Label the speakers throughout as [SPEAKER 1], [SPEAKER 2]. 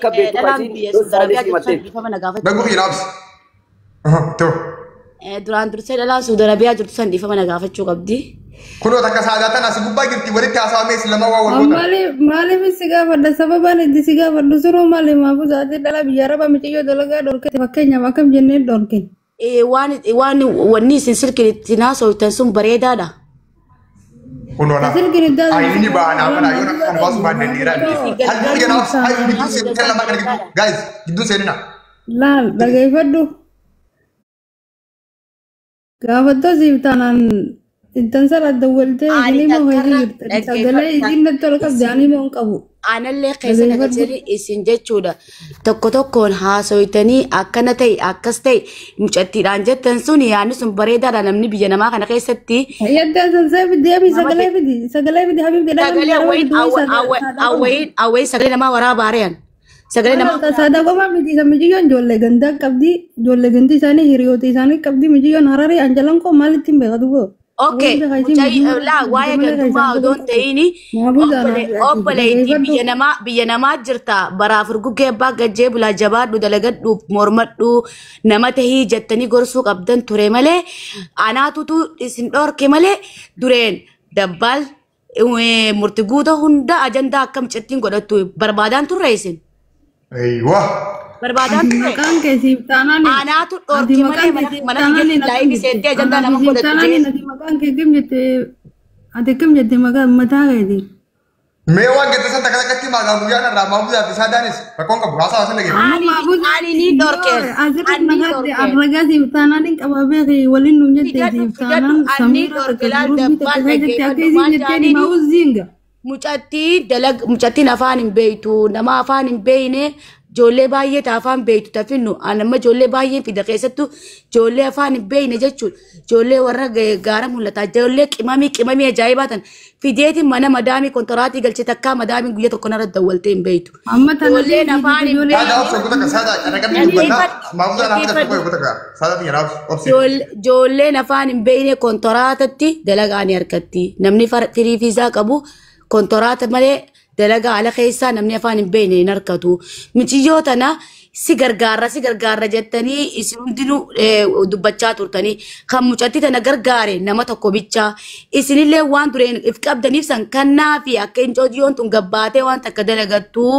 [SPEAKER 1] Akka beektu
[SPEAKER 2] Dhalaan
[SPEAKER 1] kan
[SPEAKER 2] biyya
[SPEAKER 1] isiin
[SPEAKER 2] Saudi
[SPEAKER 1] saalee
[SPEAKER 2] Arabiyaa
[SPEAKER 1] si
[SPEAKER 2] jirtu san
[SPEAKER 1] himatteen.
[SPEAKER 2] dhiifama na gaafachuu
[SPEAKER 3] Dhaguu
[SPEAKER 2] qabdi.
[SPEAKER 3] kiyya naabsi. Ta'u.
[SPEAKER 2] Duraan dursee dhalaan Saudi Arabiyaa jirtu san dhiifama na gaafachuu qabdi.
[SPEAKER 3] Kunoo takka saadaa tana as gubbaa jirti walitti haasawamee isin lama waa wal gootan.
[SPEAKER 4] Maaliif maaliif si gaafadha? Sababaan itti si gaafadhu suruu maali? Maafuu sa'aatii dhala biyya arabaa mucayyoo dalagaa dhorkete fakkeenyaaf akkam jennee dhorkin.
[SPEAKER 2] Waan wanni isin silkiin ittiin haasoftan sun bareedaadha.
[SPEAKER 3] Kunoo laa.
[SPEAKER 4] Silkiin itti
[SPEAKER 3] Ayini ni ba'a naa kana yoo kan baasu baadde dheeraa miti. Halluu kiyya naabsi. Hayyuu gidduu seenina jara lamaa kana gidduu. Guys, gidduu seenina.
[SPEAKER 4] Laal, dhageeffadhu. Gaafattoo siif taanaan intan sana dawwaltee
[SPEAKER 2] Ani
[SPEAKER 4] isinii moo
[SPEAKER 2] takkarra
[SPEAKER 4] hojii jirta? Sagalee
[SPEAKER 2] dhaggeeffadhu.
[SPEAKER 4] isiin natti ol qabdi, ani moo hin qabu.
[SPEAKER 2] Anallee keessa na
[SPEAKER 4] Dhageeffadhu.
[SPEAKER 2] galchanii isin jechuudha. Tokko tokkoon haasoytanii akkana ta'e akkas ta'e mucattiidhaan jettan sun yaadni sun bareedaadha, namni biyya namaa kana keessatti.
[SPEAKER 4] Yadda san seefi deebi,
[SPEAKER 2] Nama
[SPEAKER 4] sagalee fidi, sagalee fidi, habiibti, dhala biyya
[SPEAKER 2] Sagalee
[SPEAKER 4] arabaa
[SPEAKER 2] wayiin
[SPEAKER 4] jirtu wayii saadaa qabdi.
[SPEAKER 2] awwayin sagalee namaa waraabaa ari'an. Sagalee namaa
[SPEAKER 4] Saadaa qofa miti, isa mucayyoon ijoollee gandaa qabdi, ijoollee ganti isaanii hiriyoota isaanii qabdi, mucayyoon hararii anjalan koo maalitti hin beekatu boo?
[SPEAKER 2] Okay,
[SPEAKER 4] Wayii beekaa isiin
[SPEAKER 2] mucay
[SPEAKER 4] mucayyoo
[SPEAKER 2] laa waa'ee
[SPEAKER 4] malee
[SPEAKER 2] gandummaa
[SPEAKER 4] keessaan
[SPEAKER 2] odoon
[SPEAKER 4] qofa
[SPEAKER 2] ta'ini
[SPEAKER 4] maafuu saanaa
[SPEAKER 2] obboleettii
[SPEAKER 4] dhageeffadhu.
[SPEAKER 2] biyya namaa jirta baraaf urguggee abbaa gajjee bulaa, jabaadhu, dalagadhu, mormadhu, nama tahii jettanii gorsuu qabdan ture malee anaatutu isin dhorke malee dureen dabbaal murti guuta hunda ajandaa akkam cittiin godhattu barbaadaan turre isin
[SPEAKER 3] Eeywa.
[SPEAKER 2] barbaadaan
[SPEAKER 4] Ati
[SPEAKER 2] turre.
[SPEAKER 4] maqaan kee siif taanaan
[SPEAKER 2] Anaatu
[SPEAKER 4] ati
[SPEAKER 2] dhorke malee
[SPEAKER 4] maqaan kee
[SPEAKER 2] mana
[SPEAKER 4] siif
[SPEAKER 2] mana
[SPEAKER 4] taanaan
[SPEAKER 2] kiyyatti
[SPEAKER 4] akkam
[SPEAKER 2] live
[SPEAKER 4] jette?
[SPEAKER 2] seentee ajandaa
[SPEAKER 4] Anaaf
[SPEAKER 2] nama
[SPEAKER 4] siif
[SPEAKER 2] godhattu
[SPEAKER 4] taanaan
[SPEAKER 2] jee.
[SPEAKER 4] ati maqaan kee kam jette? Ati kam jette maqaan mataa keetii?
[SPEAKER 3] Mee waan gette san takka takkatti maagaa guyyaan irraa maabuudhaaf isaa daanis rakkoon qabu haasaa haasaan dhageenya.
[SPEAKER 4] Amma
[SPEAKER 2] Ani
[SPEAKER 4] maafuu
[SPEAKER 2] ani ni dhorkeen.
[SPEAKER 4] asirratti
[SPEAKER 2] Ani
[SPEAKER 4] maqaatti
[SPEAKER 2] dhorkeen.
[SPEAKER 4] arragaa siif taanaan hin qabaa beeki waliin nuun jette
[SPEAKER 2] Fidadhu
[SPEAKER 4] siif
[SPEAKER 2] fidadhu
[SPEAKER 4] taanaan
[SPEAKER 2] anni
[SPEAKER 4] samiira
[SPEAKER 2] dhorke
[SPEAKER 4] takka
[SPEAKER 2] laal
[SPEAKER 4] guruppii takka
[SPEAKER 2] dabbaal
[SPEAKER 4] isaa jette akka
[SPEAKER 2] dhaggeeffadhu
[SPEAKER 4] isiin
[SPEAKER 2] maal
[SPEAKER 4] jetteen
[SPEAKER 2] jaaniini
[SPEAKER 4] maa'uu zinga.
[SPEAKER 2] Mucattii dalag mucattiin afaan hin beektu, nama afaan hin beekne ijoollee baay'ee ta afaan beektu tafinnu anamma ijoollee baay'een fida, keessattuu ijoollee afaan hin beekne jechuudha, ijoollee warra gaara mul'ataa, ijoollee qimamii qimamii ajaa'ibaa tan fideetiin mana madaamii kontoraatii galchee takkaa madaamii guyya tokko narra dawwaltee hin beektu.
[SPEAKER 4] Amma tana
[SPEAKER 2] Ijoolleen afaan hin
[SPEAKER 4] ijoollee
[SPEAKER 3] Saada
[SPEAKER 2] beekne.
[SPEAKER 3] obsa guuta saada carraqabni dubbannaa
[SPEAKER 2] Dhaggeeffadhu
[SPEAKER 3] maabuudhaan hafuudha
[SPEAKER 2] dhaggeeffadhu.
[SPEAKER 3] tokko guuta saada xiyya naabsi obsi.
[SPEAKER 2] Ijoolleen afaan hin beekne kontoraatatti dalagaa ni argatti. Namni firii fiizaa qabu kontoraata malee dalagaa ala keessaa namni afaan hin beekne hin argatu. Michiyyoo tana si gargaarra si gargaarra jettanii isin hundinuu dubbachaa turtanii kan mucattii tana gargaare nama tokko bichaa isinillee waan dureen if qabdaniif san kannaa fi akka hin tun gabbaatee waan takka dalagattu.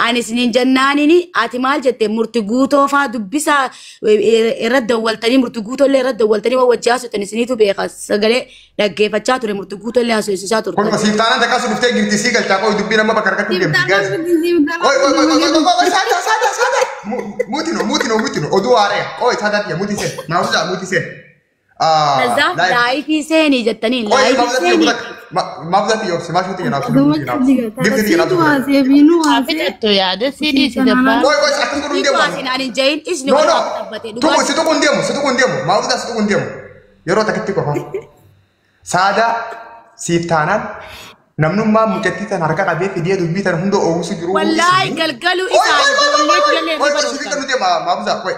[SPEAKER 2] Ani isiniin jennaanini ati maal jette? Murti guutoo faa dubbisaa irra dawwaltanii, murti guutoo illee irra dawwaltanii waan wajji haasoftan isiniitu beeka, sagalee dhaggeeffachaa ture, murti guutoo illee haasofsiisaa
[SPEAKER 3] Kun
[SPEAKER 2] turtan.
[SPEAKER 3] siif taanaan takkaa sun dhuftee girti sii galchaa qoy dubbii nama bakka harkatti
[SPEAKER 4] Siif
[SPEAKER 3] deemti
[SPEAKER 4] taanaan
[SPEAKER 3] guys.
[SPEAKER 4] miti, siif taanaan
[SPEAKER 3] Qoy qoy qoy
[SPEAKER 4] miti
[SPEAKER 3] qoy
[SPEAKER 4] malee.
[SPEAKER 3] qoy qoy, saada saada saada. Muutino muutino muutino oduu haaree qoy saada xiyya muutii seen maabuudhaa muutii seen.
[SPEAKER 2] Kazaaf
[SPEAKER 3] Live.
[SPEAKER 2] live seenii jettanii
[SPEAKER 3] Qoy
[SPEAKER 2] live
[SPEAKER 3] maabuudhaa xiyya
[SPEAKER 2] seenii.
[SPEAKER 3] guuta maabuudhaa xiyya obsi maashuu xiyya naabsi
[SPEAKER 4] Osuma
[SPEAKER 3] lubbuu xiyya naabsi.
[SPEAKER 4] qabdi
[SPEAKER 3] Gifti xiyya naabsi
[SPEAKER 4] situ
[SPEAKER 3] guuta.
[SPEAKER 4] haasee fi nu haasee
[SPEAKER 5] Fixattu yaada siidii
[SPEAKER 4] siif
[SPEAKER 5] si
[SPEAKER 4] taanaan
[SPEAKER 5] dabbaa.
[SPEAKER 3] Qoy qoy, akkas godhuun
[SPEAKER 2] Situ
[SPEAKER 3] deemu.
[SPEAKER 2] asin ani hin jahin isni
[SPEAKER 3] No
[SPEAKER 2] wal
[SPEAKER 3] no.
[SPEAKER 2] dhaabbatee
[SPEAKER 3] Tuqu
[SPEAKER 2] dhugaa
[SPEAKER 3] si tuqu hin deemu, si tuqu hin deemu, maabuudhaa si tuqu hin deemu. Yeroo takkatti qofa. Saada siif taanaan namnummaa mucattii tan harka qabee fidee dubbii tan hunda oowwisu jiru.
[SPEAKER 2] Wallaahi galgaluu
[SPEAKER 3] Oi,
[SPEAKER 2] isaa
[SPEAKER 3] oi, oi,
[SPEAKER 2] ijoollee
[SPEAKER 3] oi,
[SPEAKER 2] ijoollee
[SPEAKER 3] oi,
[SPEAKER 2] ni
[SPEAKER 3] oi, siif
[SPEAKER 2] barootan.
[SPEAKER 3] kan nuti maabuza, oi.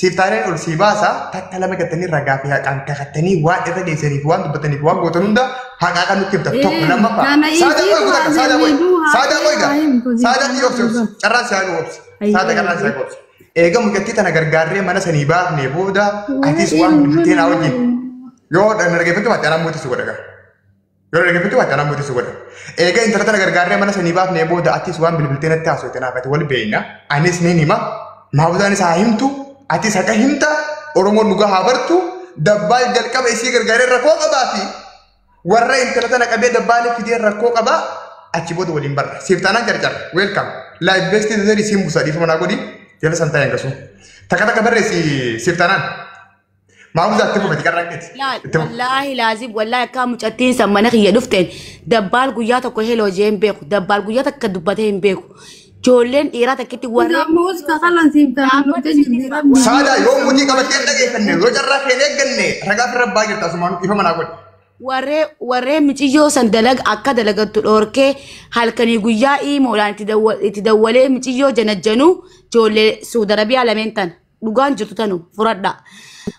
[SPEAKER 3] Siif taanaan ol sii baasa, takka lama gattanii ragaa fi haqaan kakattanii waan irra geessaniif, waan dubbataniif, waan gootan hunda haqaa kan nutti himta. Tokko lammaffaa.
[SPEAKER 4] Kana
[SPEAKER 3] Saada
[SPEAKER 4] isiitu
[SPEAKER 3] oi guutaa
[SPEAKER 4] haasee
[SPEAKER 3] saada oi.
[SPEAKER 4] fi nu
[SPEAKER 3] Saada
[SPEAKER 4] haasee
[SPEAKER 3] oi gaa.
[SPEAKER 4] waa himtu siif
[SPEAKER 3] Saada
[SPEAKER 4] taanaan
[SPEAKER 3] obsi obsi.
[SPEAKER 4] dhugaa.
[SPEAKER 3] Carraan si haa obsi. Saada carraan si haa obsi. Eega mucattii tana gargaarree mana sanii baafnee booda atis waan bilbiltee naa wajjin yoo dhaggeeffachuu baatte anaan mootisu godha gaa. Yoo dhaggeeffachuu baatte anaan mootisu godha. Eega intala tana gargaarree mana sanii baafnee booda atis waan bilbiltee natti haasofte naaf ati wal beekna. Anis ni hima. Maabuzaanis haa himtu. Atis haqa himta. Oromoon dhugaa haa bartu. Dabbaal jalqaba isii gargaaree rakkoo qabaa fi warra intala tana qabee dabbaalee fidee rakkoo qabaa achi booda waliin barra. Siif taanaan carcar. Welcome. Live best tarii siin buusa dhiifama naa godhi. Jala san taa'e hangasu. Takka takka barreessi siif taanaan. Maabuzaa itti fufati qarraan keeti.
[SPEAKER 2] Laal
[SPEAKER 3] Itti fufi.
[SPEAKER 2] wallaahi laazim wallaahi akka mucattiin san mana kiyya dhufteen dabbaal guyyaa tokko heloo jee hin beeku, dabbaal guyyaa takka dubbatee hin beeku, ijoolleen dhiiraa takkitti warreen
[SPEAKER 4] Amma uska kalan siif taanaan
[SPEAKER 2] dhaabbata
[SPEAKER 4] dhuftee
[SPEAKER 2] sitti
[SPEAKER 4] jirti
[SPEAKER 2] hima.
[SPEAKER 4] rabbi.
[SPEAKER 3] Saada yoo mutii qabattee hin dhageeffanne yoo carraa kee hin eegganne ragaa ofirra baa jirta asumaan ifa manaa godhi.
[SPEAKER 2] Warreen miiciyyoo san dalag akka dalagattu dhoorkee halkanii guyyaa iimoodhaan itti dawwalee miiciyyoo janajjanuu ijoollee Suudi Arabiyaa lameen tan dhugaan jirtu tanu furadha.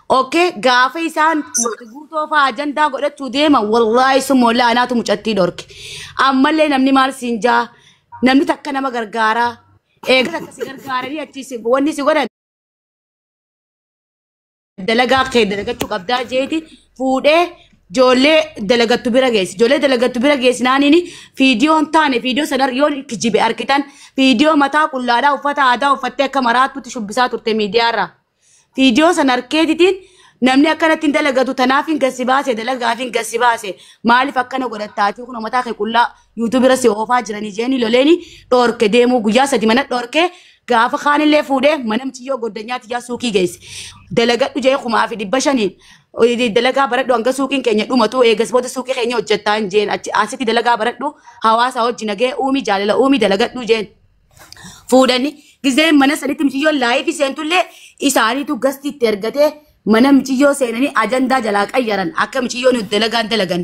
[SPEAKER 2] Okay, gaafa isaan murti guutoo fa'aa ajandaa godhachuu deema wallaahi sun moollaa anaatu mucattii dhorke. Ammallee namni maal siin jaa, namni takka nama gargaaraa. Eegas akkasi gargaaranii achi wanni si godhan dalagaa kee dalagachuu qabdaa jeeti fuudhee ijoollee dalagattu bira geessi. Ijoollee dalagattu bira geessinaaniin fiidiyoon taane fiidiyoo sana yoo kijibe argitan fiidiyoo mataa qullaadhaa uffata aadaa uffattee akka maraattutti shubbisaa turte miidiyaarra. Fiidiyoo sana arkeetitiin namni akkanatti hin dalagatu tanaaf hin gassi baase dalagaaf hin gassi baase maaliif akkana godhattaatii kun mataa kee qullaa yuutuubira si oofaa jiranii jeeni loleeni dhoorke deemuu guyyaa sadi mana dhoorke gaafa kaanillee fuudhee mana michiyyoo goddanyaatti ijaa suuqii geesse. Dalagadhu jee 1500 dalagaa baradhu hanga suuqiin keenya dhumatu eegas booda suuqii keenya hojjettaa hin jeen asitti dalagaa baradhu hawaasa wajji nagee uumi jaalala uumi dalagadhu jeen. Fuudhanii gizeen mana sanitti michiyyoon laayifii seentullee isaaniitu gastiitti ergatee mana michiyyoo seenanii ajandaa jalaa qayyaran akka michiyyoon dalagaan dalagan.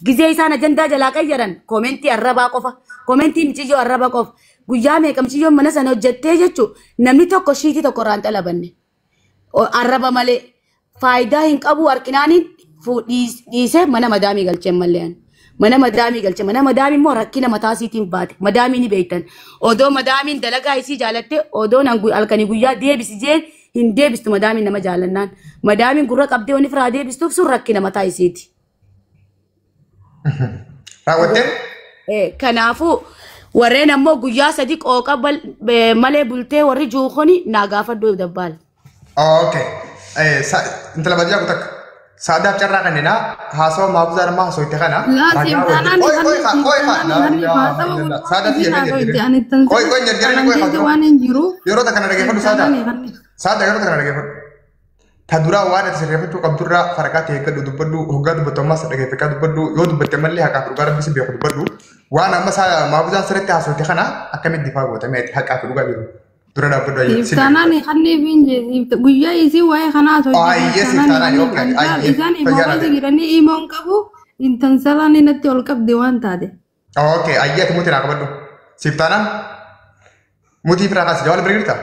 [SPEAKER 2] Gizee isaan ajandaa jalaa qayyaran koomentii arrabaa qofa koomentii michiyyoo arrabaa qofa. Guyyaa meeqa michiyyoon mana sana hojjettee jechuun namni tokko shiitii tokko irraan xalabanne. Arraba malee faayidaa hin qabu harkinaaniin dhiisee mana madaamii galchee mallee. Mana madaamii galchee mana madaamii immoo rakkina mataa isiitiin baate madaamii ni beektan. Odoo madaamiin dalagaa isii jaalatte odoo halkanii guyyaa deebisi jeen hin deebistu madaamiin nama jaalannaan. Madaamiin gurra qabdee wanni firaa deebistuuf sun rakkina mataa isiiti.
[SPEAKER 3] Raawwattee?
[SPEAKER 2] Kanaafuu warreen ammoo guyyaa sadi qooqa malee bultee warri juukoni naa gaafadhu dabbaala.
[SPEAKER 3] Okay. Intala baadiyyaa kun takka. Saadaaf carraa kanneenaa haasawa maafuzaa nama haasoitte kana. Yeroo takka dhaggeeffadhu Saadaa. Saadaa yeroo takka dhaggeeffadhu. Ta duraa waan ati sirreeffachuu qabdurraa faraqaa ta'e eeggadhu dubbadhu hoggaa dubbattu ammas dhaggeeffachaa dubbadhu yoo dubbatte mallee haqaaf dhugaa rabbi si beeku dubbadhu waan amma maafuzaan sirriitti haasoitte kana akkamitti difaa gootamee ati haqaaf dhugaa jiru. Dura dhaabbadhu ayyee.
[SPEAKER 4] Siiftaanaan kanneen fiinje guyyaa isii waa'ee kanaa
[SPEAKER 3] hojjetu.
[SPEAKER 4] Isaan immoo jedhanii imoon qabu intansalaan natti ol qabde waan taate.
[SPEAKER 3] Okay ayyee ati mutii naa qabadhu. Siiftaanaan mutii firaa kaasi jawaal bira jirta?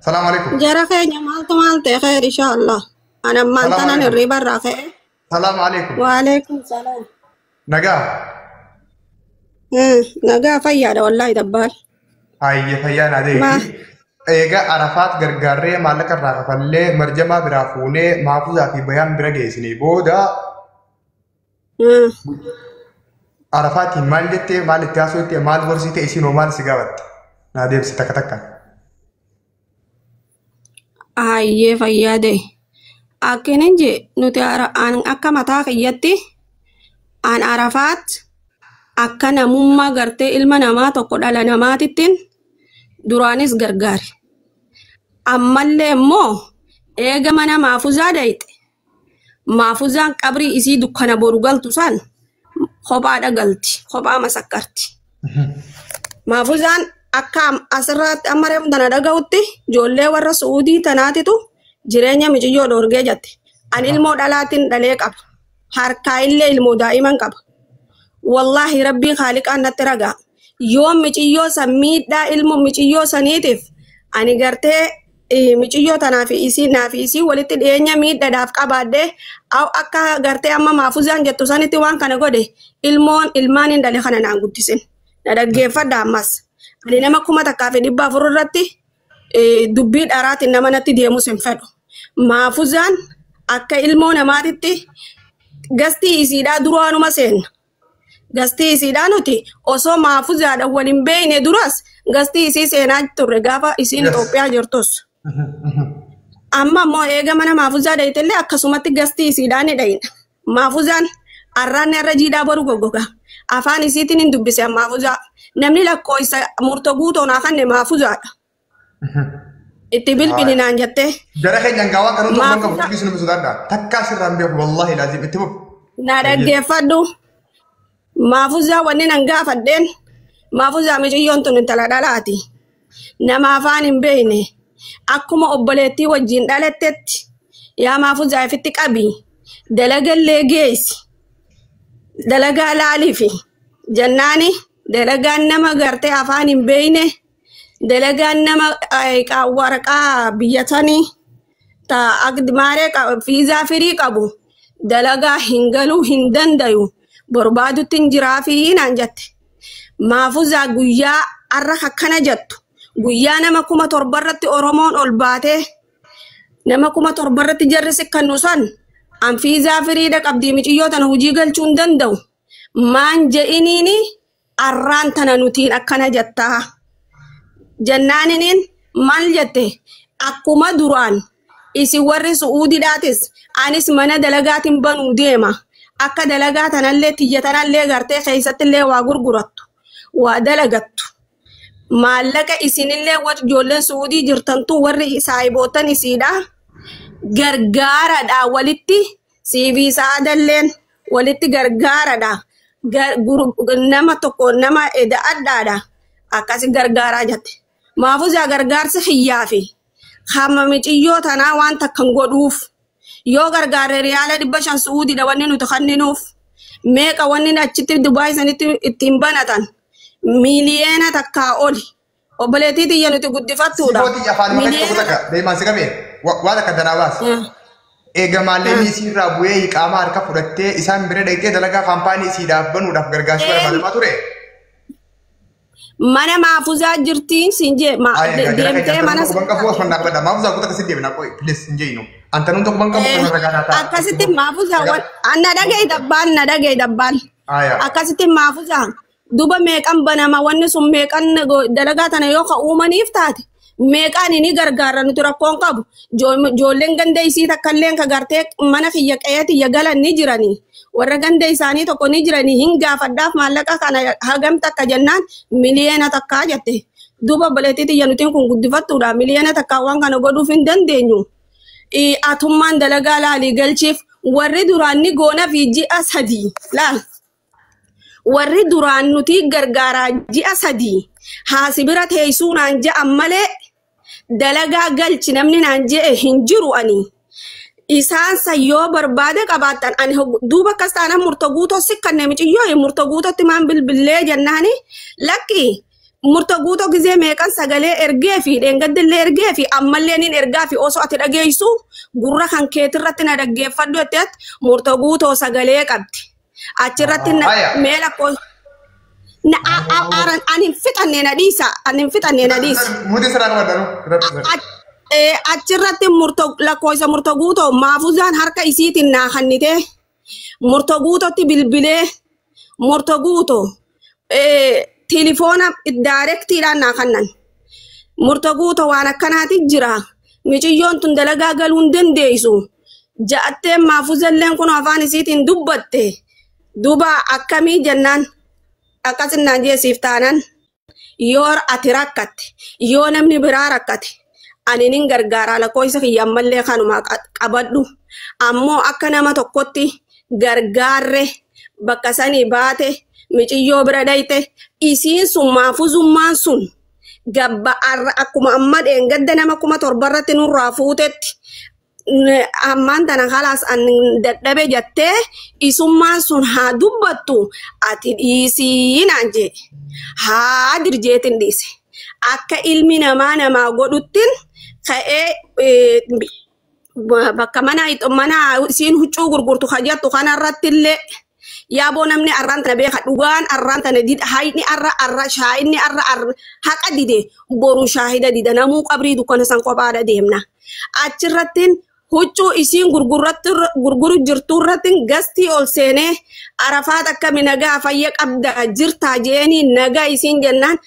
[SPEAKER 3] Salaamu alaikum.
[SPEAKER 1] Jara keenya maaltu maal ta'e kheer insha Allah. Ani ammaan tanan hirriba irraa ka'e.
[SPEAKER 3] Salaamu alaikum.
[SPEAKER 1] Waalaikum salaam.
[SPEAKER 3] Nagaa.
[SPEAKER 1] Nagaa fayyaadha wallaahi dabbaal.
[SPEAKER 3] Ayyee fayyaa naa deebi. Egaa Arafaat gargaarree maallaqa irraa kafallee marjamaa biraa fuunee maafuzaa fi bayaan bira geessinee booda Arafaatiin maal jettee maal itti haasofte maal gorsite isin hoo maal si gaafatte? Naa deebisi takka takka.
[SPEAKER 1] Ayyee fayyaa ta'e. Akkinin jee nuti akka mataa kiyyatti an Arafaat akka namummaa gartee ilma namaa tokko dhala namaatittiin duraanis gargaare. Ammallee immoo eega mana maafuzaa dayxe. Maafuzaan qabrii isii dukkana boru galtu san kophaadha galti. Kophaa masakkarti. Maafuzaan akka asirratti amma reefu tana dhaga'utti ijoollee warra Su'uudii tanaatitu jireenya miiciyyoo dhoorgee jette. Ani ilmoo dhalaatiin dhalee qaba. Harkaa illee ilmoo daa'iman qaba. Wallaahi rabbii haaliqaan natti ragaa. Yoo miiciyyoo san miidhaa ilmoo miiciyyoo saniitiif ani gartee miiciyyoo tanaa fi isii naa fi isii walitti dhiyeenya miidhadhaaf qabaadhee akka gartee amma maafuzaan jettu sanitti waan kana godhe ilmoon ilmaan hin dhale kana naan guddisin. Na dhaggeeffadha ammas. Ani nama 1400 irratti dubbii dharaatiin nama natti deemus hin fedhu. Maafuzaan akka ilmoo namaatitti gastii isiidhaa duraanuma seenna. Gastii isiidhaa nuti osoo maafuzaadhaan waliin beekne duras gastii isii seenaa turre gaafa isiin Itoophiyaa jirtus. Amma immoo eega mana maafuzaa dhayitellee akkasumatti gastii isiidhaa ni dhayina. Maafuzaan arraanni irra jiidhaa boru goggoga. Afaan isiitiin hin dubbise maafuzaa. Namni lakkoofsa murtoo guutuu naa kanne maafuzaadha. Itti bilbilinaan jettee.
[SPEAKER 3] Jara keenya gaawaa kan nuti qabu dubbisuu nu sodaadha. Takkaa sirraan beeku wallaahi laazim itti fufu.
[SPEAKER 1] Na dhaggeeffadhu. Maafuzaa wanni nan gaafadheen maafuzaa miciyyoon tun intala dhalaati. Nama afaan hin beekne akkuma obboleettii wajjin dhalattetti yaa maafuzaa ifitti qabi dalagallee geessi dalagaa laaliifi jennaani dalagaan nama gartee afaan hin beekne dalagaan nama waraqaa biyyatanii maaree fiizaa firii qabu dalagaa hin galuu hin dandayu. Barbaadutti hin jiraafi naan jette. Maafuzaa guyyaa arra akkana jettu Guyyaa nama 7,000 irratti Oromoon ol baatee nama 7,000 irratti jarri sikkannu san an fiizaa firiidha qabdii miciyyoo tana hojii galchuu hin danda'u. Maan je'iniini arraan tana nutiin akkana jettaa. Jennaaniniin maal jette akkuma duraan isin warri Su'uudidhaatis anis mana dalagaatiin banuu deema. Akka dalagaa tanallee tiyya tanallee gartee keessattillee waa gurgurattu waa dalagattu. Maallaqa isinillee warri ijoolleen Su'uudii jirtantu warri saayiboottan isiidha. Gargaaradha walitti CV saadalleen walitti gargaaradha. Nama tokko nama eda'adhaadha. Akkasi gargaaraa jette. Maafuzaa gargaarsi xiyyaa fi hamma miciyyoo tanaa waan takkan godhuuf yoo gargaarre riyaala 500 Su'uudiidha wanni nuti kenninuuf meeqa wanni achitti Dubaay sanitti ittiin banatan miiliyeena takkaa oli. Obboleettii tiyya nuti guddifattuudha.
[SPEAKER 3] Sifooti afaan makatti tokko takka deemaan si qabee waan akka danaa baas. Eega maallaqni isiirraa bu'ee iqaamaa harka fudhattee isaan bira dhaqxee dalagaa kaampaanii isiidhaaf banuudhaaf gargaarsa barbaadamaa ture.
[SPEAKER 1] Mana maafuzaa jirtiin siin jee deemtee mana
[SPEAKER 3] Tokko qabu osoo dhaabbadha. Maafuzaa kutaa akkasitti deemna qoy please hin jeenu. Antanuun tokko qabu kan irra gaanaa ta'a.
[SPEAKER 1] Akkasitti maafuzaa na dhaga'i dabbaan na dhaga'i dabbaan. Akkasitti maafuzaa duba meeqan banama wanni sun meeqan dalagaa tana yoo ka uumaniif taate meeqaan ni gargaara nuti rakkoon qabu. Ijoolleen ganda isii takkalleen ka gartee mana kiyya qe'ee tiyya galan ni jiranii. Warra ganda isaanii tokko ni jiranii hin gaafadhaaf maallaqa kana hagam takka jennaan miliyeena takkaa jette. Duuba obboleettii tiyya nutiin kun guddifattuudha. Miliyeena takkaa waan kana godhuuf hin dandeenyu. Atummaan dalagaa laalii galchiif warri duraan ni goona fi ji'a 3 laal. Warri duraan nuti gargaaraa ji'a 3 haasi bira teessuu naan je'an malee dalagaa galchi namni naan je'e hin jiru ani. Isaan san yoo barbaade qabaattan ani duuba akkas taanaan murtoo guutoo sikkanne miciyyoo murtoo guutootti maan bilbillee jennaani lakki murtoo guutoo gizee meeqan sagalee ergee fi dheengaddillee ergee fi ammallee nin ergaa fi osoo ati dhageessu gurra kan keetirratti na dhaggeeffadhu jetteet murtoo guutoo sagalee qabdi. Achirratti mee lakkoo na ani hin fixanne na dhiisa ani hin fixanne na dhiisa.
[SPEAKER 3] Muti sirraa qabadha.
[SPEAKER 1] Achirratti lakkoofsa murtoo guutoo maafuzaan harka isiitiin naa kennite murtoo guutootti bilbilee murtoo guutoo tilifoona daayirektiidhaan naa kennan. Murtoo guutoo waan akkanaati jira. Miciyyoon tun dalagaa galuu hin dandeessu. Ja'atteen maafuzalleen kun afaan isiitiin dubbatte. Duuba akkamii jennaan akkasinaan jeesiif taanan yoo ati rakkatte yoo namni biraa rakkate. Ani nin gargaaraa lakkoofsa kiyya ammallee kanuma qabadhu. Ammoo akka nama tokkotti gargaarre bakka sanii baate miciyyoo bira dhayite isiin sun maafuzummaan sun gabba akkuma amma dheengadda nama 7,000 irratti nurraa fuutetti ammaan tana khalaas an dadhabe jettee isummaan sun haa dubbattu ati dhiisii naan jee haa dirjeetin dhiise. Akka ilmi namaa namaa godhuttin ka'ee bakka mana isiin huccuu gurgurtu hajjattu kanarratti illee yaaboo namni arraan tana beeka dhugaan arraan tana dida hayni arra arra shaayinni arra arra haqa dide boru shaahida dida namuu qabrii dukkana san kophaadha deemna. Achirrattiin huccuu isiin gurguru jirtu irratti gastii ol seenee Arafaat akkami nagaa fayya qabda jirtaa jeeni nagaa isiin jennaan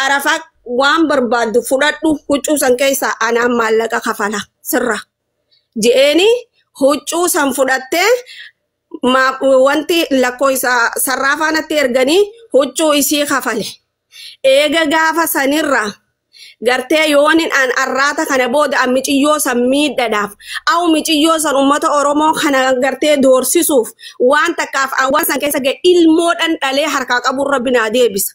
[SPEAKER 1] Arafaat waan barbaaddu fudhadhu huccuu san keessaa anaan maallaqa kafala sirra je'eeni huccuu san fudhattee wanti lakkoofsa sarraafaanatti erganii huccuu isii kafale. Eega gaafa sanirra gartee yoonin an arraata kana booda an miciyyoo san miidhadhaaf aw miciyyoo san ummata Oromoo kana gartee doorsisuuf waan takkaaf waan san keessa ga'e ilmoodhan dhalee harkaa qabu rabbi naa deebisa.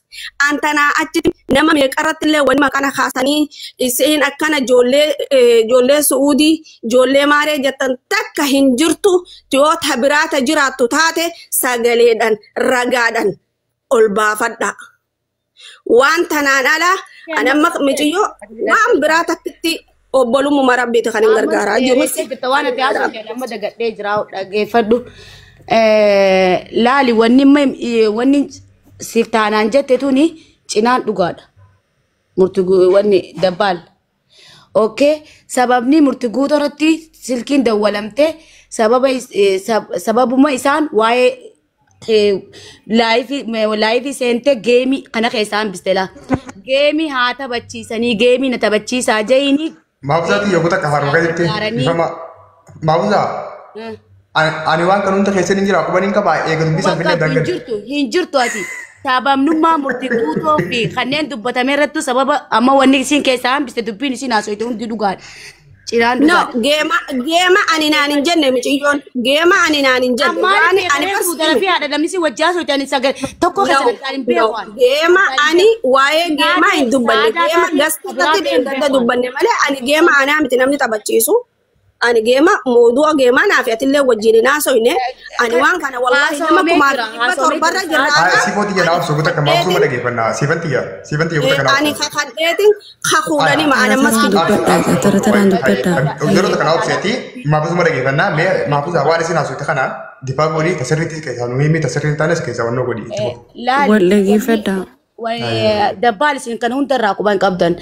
[SPEAKER 1] An tanaa achi nama meeqarratti illee wanni maqana kaasanii isiin akkana ijoollee Su'uudii ijoollee maaree jettan takka hin jirtu yoo ta biraata jiraattu taate sagaleedhan ragaadhan ol baafadha. Waan tanaan ala anamma miciyyoo waan biraa takkitti obbolummaa rabbiiti kan hin gargaaraa jiru.
[SPEAKER 2] Waan ati haasofte amma dagadhee jira dhaggeeffadhu. Laali wanni siif taanaan jette tuni cinaan dhugaadha. Murti wanni dabbaal. Okay, sababni murti guutuu irratti silkiin dawwalamte sababa sababuma isaan waa'ee live seente game kana keessaa hambiste laa. Game haa taphachiisanii, game na taphachiisaa jayini.
[SPEAKER 3] Maafuzaatti yogguu takka afaan roga jettee
[SPEAKER 2] Gargaaranii.
[SPEAKER 3] ifama. Maafuzaa ani waan kan hunda keessan hin jira, quban hin qabaa, eega dubbii san
[SPEAKER 2] Bakka
[SPEAKER 3] fillee
[SPEAKER 2] hin
[SPEAKER 3] dangan.
[SPEAKER 2] jirtu, hin jirtu ati. Sababnummaa murtii guutuu fi kanneen dubbatame irrattu sababa amma wanni isin keessaa hambiste, dubbiin isin haasofte hundi dhugaadha. Cinaan
[SPEAKER 1] No,
[SPEAKER 2] dhugaadha.
[SPEAKER 1] Game ani naan hin jenne miciyyoon. Game ani naan hin jenne.
[SPEAKER 2] Ammaan
[SPEAKER 1] Waan ani
[SPEAKER 2] beekamee
[SPEAKER 1] bas
[SPEAKER 2] fuudhanii fi haadha namni si wajjin haasofte ani sagal tokko keessa kan hin
[SPEAKER 1] No,
[SPEAKER 2] beeku ani.
[SPEAKER 1] Game ani waa'ee game hin dubbanne. Game guest irratti deemtee dubbanne malee ani game anaa miti namni taphachiisu. Ani game moodu'a game naa fi atillee wajjin hin haasofne. Ani waan kana wallahi nama
[SPEAKER 2] Haasofamee
[SPEAKER 1] kumaa
[SPEAKER 2] jira,
[SPEAKER 1] fi dhibba
[SPEAKER 2] haasofamee
[SPEAKER 1] torbarra
[SPEAKER 2] jira.
[SPEAKER 3] Haa
[SPEAKER 1] jirraarra.
[SPEAKER 3] siifoo tiyya naaf sogoota akka maafuzuma dhaggeeffannaa. Siifan tiyya, siifan tiyya goota
[SPEAKER 1] Ani
[SPEAKER 3] kanaaf.
[SPEAKER 1] kakadheetiin kakuudhani ma'an ammas
[SPEAKER 4] Tara
[SPEAKER 1] kijiba.
[SPEAKER 4] dubbadhaa, tara taraan dubbadhaa.
[SPEAKER 3] Yeroo takka naaf seeti maafuzuma dhaggeeffannaa. Mee maafuzaa, waan isin haasofte kana difaa godhii, tasirriitti keessaa nu himi, tasirriitti taanes keessaa wannoo godhii itti fufu.
[SPEAKER 2] Laali.
[SPEAKER 4] Wal dhaggeeffadhaa.
[SPEAKER 2] Dabbaal, isin kan hundarraa quban qabdan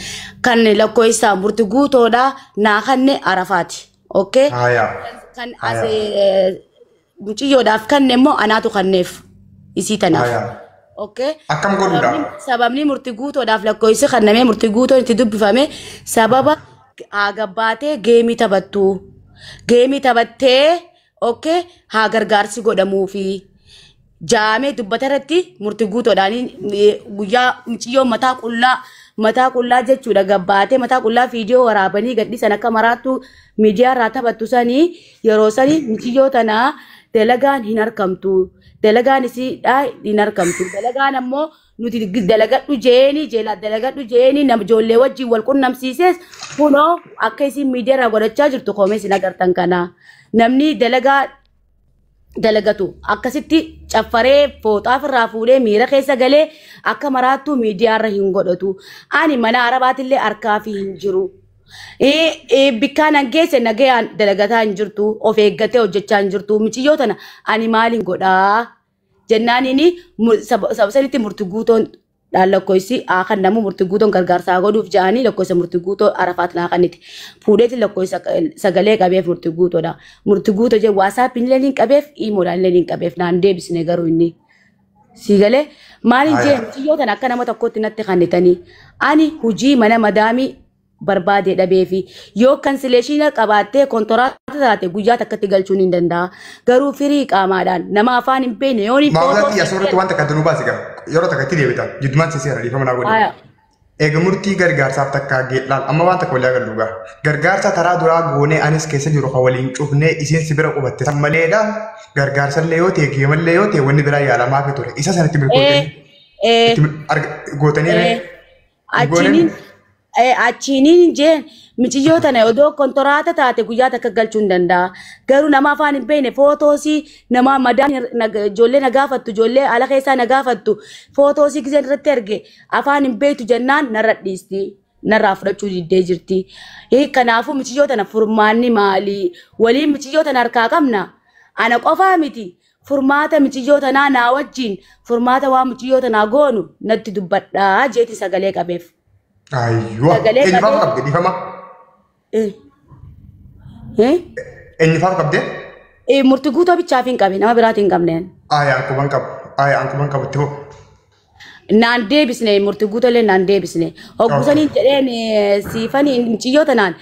[SPEAKER 2] kan lakkoofsa murti guutoodha naa kanne Arafaati. Okay?
[SPEAKER 3] Haayaa.
[SPEAKER 2] Kan as muciyyoodhaaf kanne immoo anaatu kanneef isii tanaaf.
[SPEAKER 3] Haayaa.
[SPEAKER 2] Okay?
[SPEAKER 3] Akkam godhuudha?
[SPEAKER 2] Sababni murti guutoodhaaf lakkoofsi kannamee murti guutoon itti dubbifame sababa haa gabbaatee game taphattu. Game taphattee, okay, haa gargaarsi godhamuufi. Jaamee dubbata irratti murti guutoodhaan guyyaa muciyyoo mataa qullaa, mataa qullaa jechuudha, gabbaatee mataa qullaa viidiyoo waraabanii gadhiisan, akka maraattu miidiyaa irraa taphattu sanii, yeroo sanii muciyyoo tanaa dalagaan hin argamtu. Dalagaan isiidhaa hin argamtu. Dalagaan ammoo nuti dalagadhu jeeni jeela dalagadhu jeeni nama ijoollee wajjin wal qunnamsiises kunoo akka isin miidiyaa irraa godhachaa jirtu koomee isin agartan kana. Namni dalagaa dalagatu akkasitti caffaree fooxaa ofirraa fuudhee miira keessa galee akka maraattuu miidiyaarra hin godhatu. Ani mana arabaatillee harkaa fi hin jiru. Bikkaan an geesse nagayaan dalagataa hin jirtu, of eeggatee hojjechaa hin jirtu. Muciyyoo tana ani maaliin godhaa? Jennaaniini saba sanitti murti guutoon dhaan lakkoofsi haa kan namu murti guutoon gargaarsaa godhuuf jedhanii lakkoofsa murti guutoo Arafaat naa kanniti. Fuudheeti lakkoofsa sagalee qabeef murti guutoodha. Murti guutoo jee WhatsAppiin illee niin qabeef, imoodhaan illee niin qabeef, naan deebisne garuu inni. Siigalee maaliin jee muciyyoo tana akka nama tokkotti natti kannitanii ani hujii mana madaamii barbaade dhabeefi yoo cancellation qabaattee kontoraata taate guyyaa takkatti galchuun hin danda'a. Garuu firii qaamaadhaan nama afaan hin beekne yoo ni
[SPEAKER 3] Maawwaatti asirratti wanta kan nu baase yeroo takka itti deebita. Jiddumaan seera dhiifama naa godhe. Eega murtii gargaarsaaf takka laal, amma waan takka walii agarru gaa. Gargaarsa taraa duraa goonee anis keessa jiru kan waliin cufnee isiin si bira qubatte. San maleedha, gargaarsallee yoo ta'e, gameallee yoo ta'e, wanni biraa yaalamaa fi ture. Isa sanatti milkootanii gootanii ree.
[SPEAKER 2] Achiiniin jeen miciyyoo tana odoo kontoraata taate guyyaa takka galchuu hin danda'a. Garuu nama afaan hin beekne footoosii nama madaan ijoollee na gaafattu, ijoollee ala keessaa na gaafattu, footoosii giseen irratti arge afaan hin beektu jennaan narra dhiisti. Narraa fudhachuu diddee jirti. Kanaafuu miciyyoo tana furmaanni maali? Waliin miciyyoo tana harkaa qabna. Ana qofaa miti. Furmaata miciyyoo tanaa naa wajjin furmaata waan miciyyoo tanaa goonu natti dubbadhaa jeeti sagalee qabeef.
[SPEAKER 3] Ayyuwa.
[SPEAKER 2] Sagalee
[SPEAKER 3] Eenyufaaf
[SPEAKER 2] qabee.
[SPEAKER 3] qabde dhiifama? Eenyufaaf qabde?
[SPEAKER 2] Murtii guutuu bichaaf hin qabe, nama biraatiin hin qabneen.
[SPEAKER 3] Ayaan kuban qabu. Ayaan kuban qabu itti fufu.
[SPEAKER 2] Naan deebisne, murtii guutuu illee naan deebisne. Hoggusanii jedheen siifanii muciyyoo tanaan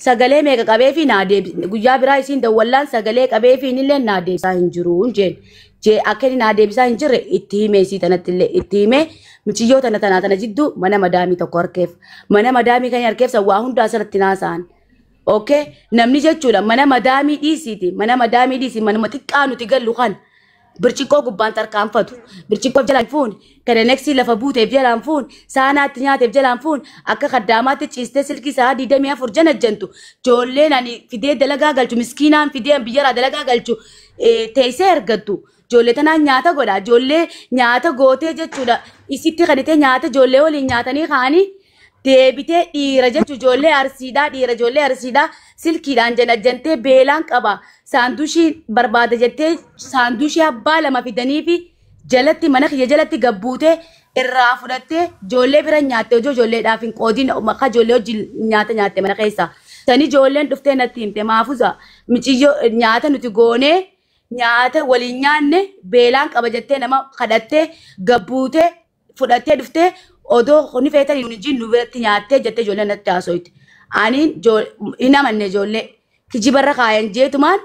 [SPEAKER 2] sagalee meeqa qabee fi naa deebisne, guyyaa biraa isiin dawwallaan sagalee qabee fi illee naa deebisaa hin jiru jeen. Jee akka inni naa deebisaa hin jirre itti himee, isii tanatti illee itti himee, muciyyoo tana tanaa tana jidduu mana madaamii tokko harkeef. Mana madaamii kan harkeef san waa hundaa asirratti naasa'an. Okay, namni jechuudha mana madaamii dhiisiiti, mana madaamii dhiisi, manuma xiqqaa nuti gallu kan birciqqoo gubbaan tarkaanfatu, birciqqoo jalaan fuun kaneneksii lafa buuteef jalaan fuun saanaatti nyaateef jalaan fuun akka kaddaamaatti ciistee silkii sa'a 24 janajjantu, ijoolleen ani fidee dalagaa galchu, miskiinaan fidee biyyarraa dalagaa galchu teessee ergattu, ijoollee tanaan nyaata godha, ijoollee nyaata gootee jechuudha, isitti kanitee nyaata ijoollee waliin nyaatanii kaanii deebitee dhiira jechuun ijoollee Arsiidhaa, dhiira ijoollee Arsiidhaa silkiidhaan janajjantee beelaan qaba, saandushii barbaada jettee saandushii abbaa lama fidanii fi jalatti mana kiyya jalatti gabbuutee Irraa fudhattee ijoollee bira nyaatte hojii ijoolleedhaaf hin qoodin maqaa ijoollee hojii nyaata nyaatte mana keessa. Sani ijoolleen dhuftee natti himte maafuza miciyyoo nyaata nuti goonee nyaata waliin nyaanne beelaan qaba jettee nama kadhattee gabbuutee fudhattee dhuftee odoo ni feetan hin nu biratti nyaattee jettee ijoolleen natti haasoyte. Ani hin amanne ijoollee kijibarra kaayan jeetumaan